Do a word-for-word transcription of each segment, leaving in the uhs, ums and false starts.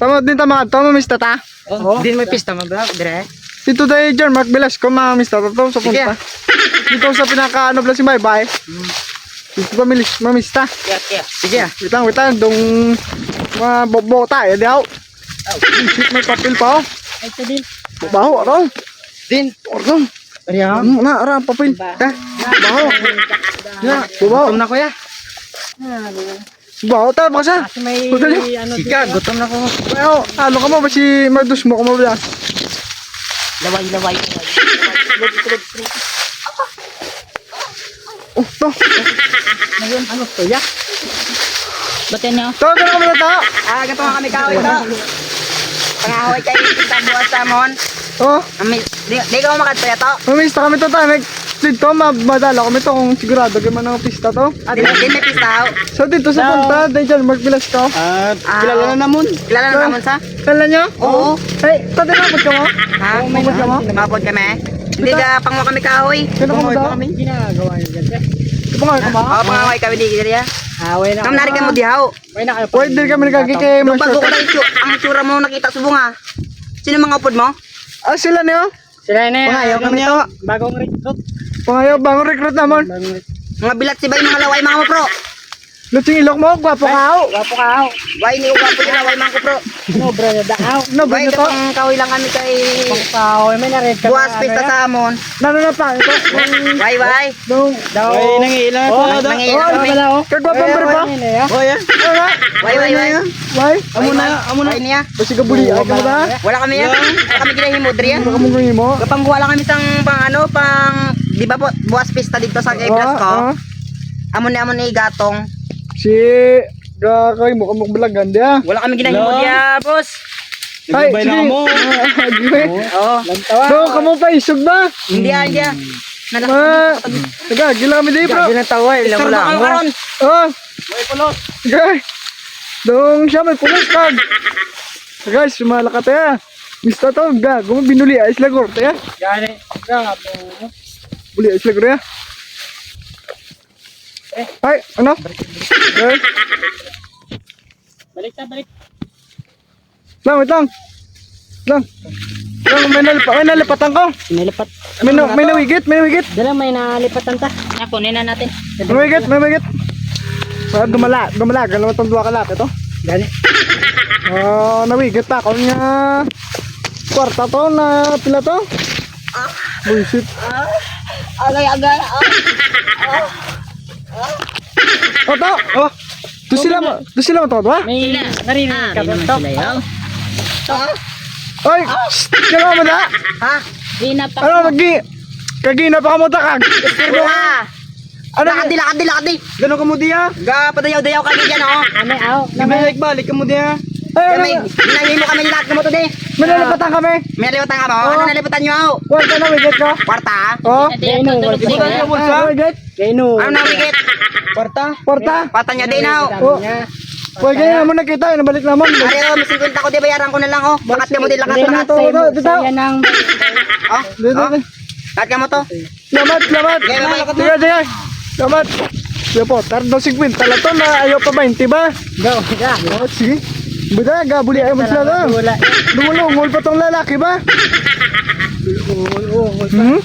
Tama, din tama, tama, mista ta. O, din may pista, mabra, dire. Dito tayo dyan, Mark Velasco, mga mista ta to, sa punta. Dito sa pinaka, ano, pala si Baybay. Dito pa milis, mamista. Sige, sige. Wait lang, wait lang, dong, mabobo tayo, daw. Shit, may papel pa, o. Ay, ito din. Baho, ano? Din. Orong. Ariya. Hmm, na, ara, papel. Ha? Baho. Ya, baho. Gutom na ko, ya. Baho, ta, basa. Kasi may, ano, sige, gutom na ko. Baho, ano ka mo, basi mardus mo, ka mo, bala. Laway, laway, laway. O, to. Ngayon, ano to, ya? Ba't yan, ya? To, to, to, to. Ah, gato nga kami kahoy to. Pangahoy kayo, kita buwas sa amon. O. Ami, di, di ka makadto ya to. Mamista kami to, ta, nag-, dito, ma-, madala kami to kung sigurado kayo man ang pista to. Ah, di, di may pista, o. So, dito sa punta, dyan, Mark Velasco. Ah, kilala na namon. Kilala na namon sa? Kilala niyo? Oo. Ay, tabi na, abot ka mo? Ha? Abot ka mo? Maabot kami. Hindi ka, pangawa kami kahoy. Sino ka mo daw? Ginagawa niyo dyan, sir? Pangawa ka mo? Oo, pangawa kami di, di, ya. Ah, wala na. Nang nari kami di, haw. Wala na kayo. Wala, di kami nagkakikay. Nung bago ko lang itsura, ang itsura mo nakita sa bunga. Sino mga upod mo? Ah, sila niyo? Sila na, pangayo kami to. Bagong recruit. Pangayo, bagong recruit namon. Bagong recruit. Mga bilat si bay, mga laway, mga pro. Lutsing ilok mo, gwapo ka, haw. Gwapo ka, haw. Way, ni gwapo yung laway, mga pro. No, bro, da, haw. No, bro, way, to. Katong kahoy lang kami kay pangkahoy, may narit ka buwas na, pista ano, ya? Sa amon. Nano na pa, ito. Way, way. Dong. Daw. Way, nangiilang to, daw. Nangiilang kami. Kagwapo, bro, pa. Way, way. Way, way, way. Way. Amo na, amo na. Way niya. Basi ka buli, ay, ka na. Wala kami ya. Wala kami ginahimo, diri ya. Wala kami ginahimo. Kapangguwa lang kami sang pang ano, pang, di ba po, buwas pista dito sa kay Velasco? Ah, ah. Amo ni, amo ni gatong. Si, ga, kay mo, mo balagan dia. Wala kami ginahimo dia, boss. Ay, sige. Nagabay na mo. Ah, sige. Oo. Lantawa. So, kamo pa isog ba? Hindi, hindi. Ma-, taga, gila kami di, bro. Gila tawa, eh, lang, lang. Karon. Oh. May pulos. Okay. Dong siya may pulos, kag. Guys, sumala ka tayo. Mista to, ga, gumo binuli, ay, sila gorte, ya. Gani, ga, amo. Buli, ay, sila gorte, ya. Eh. Ay, ano? Balik, balik. Eh. Balik ta, balik. Lang, wait lang. Lang. Lang, may nalipa-, may nalipatan ko. May lipat. May na-, may nawigit, may nawigit. Dala, may nalipatan ta. Ako, nina natin. May nawigit, may nawigit. Ah, dumala, dumala. Gano'n itong duwa kalapit, oh. Gani. Ah, nawigit ako niya. Kwarta to, na pila to? Buisit. Ah, agay, agay. Ah. Ah. Oto! Oh! To sila mo, to sila mo to, ha? May naririnig ka ba to? Oy! Sila mo na? Ha? Ano, magi-, kagina pa ka mo takag? Istorbo ka. Ano? Lakad di, lakad di, lakad di. Gano ka mo diya? Ga, padayaw-dayaw ka diyan, oh. Ano, aw? Balik, balik ka mo diya. Ay, ano? Kami, ginahimo kami, lakad ka mo to di. May nalipatan kami. May nalipatan ka mo? Oo. Ano nalipatan niyo, aw? Kwarta, nawigit ko. Kwarta? Oo. Hindi ko alam, bulsa. Nawigit. Kainon. Ano nawigit? Kwarta. Kwarta. Kwarta niya din, aw. O. Pwede na mo nakita, nabalik naman. Ari, o, may singkwenta ko, di, bayaran ko na lang, o. Lakad ka mo di, lakad, lakad. Dito, dito. O. Dito, dito. Lakad ka mo to. Salamat, salamat. Sige, bye-bye. Sige, sige. Salamat. Sige po, tardo singkwenta lang to, na ayaw pa baynte ba? Go, go. O, sige. Bida, ga, buli, ayaw mo sila na. Wala. Dumulungol pa tong lalaki ba? Dumulungol, dumulungol pa. Hmm?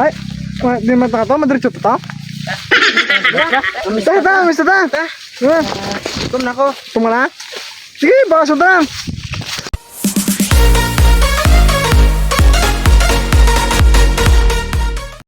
Ay, ma-, di man ta to, madiretso ta to? Ta, ta, mista ta. Ta. Ha? Gutom na ko. Gutom ka na? Sige, baka sa ta.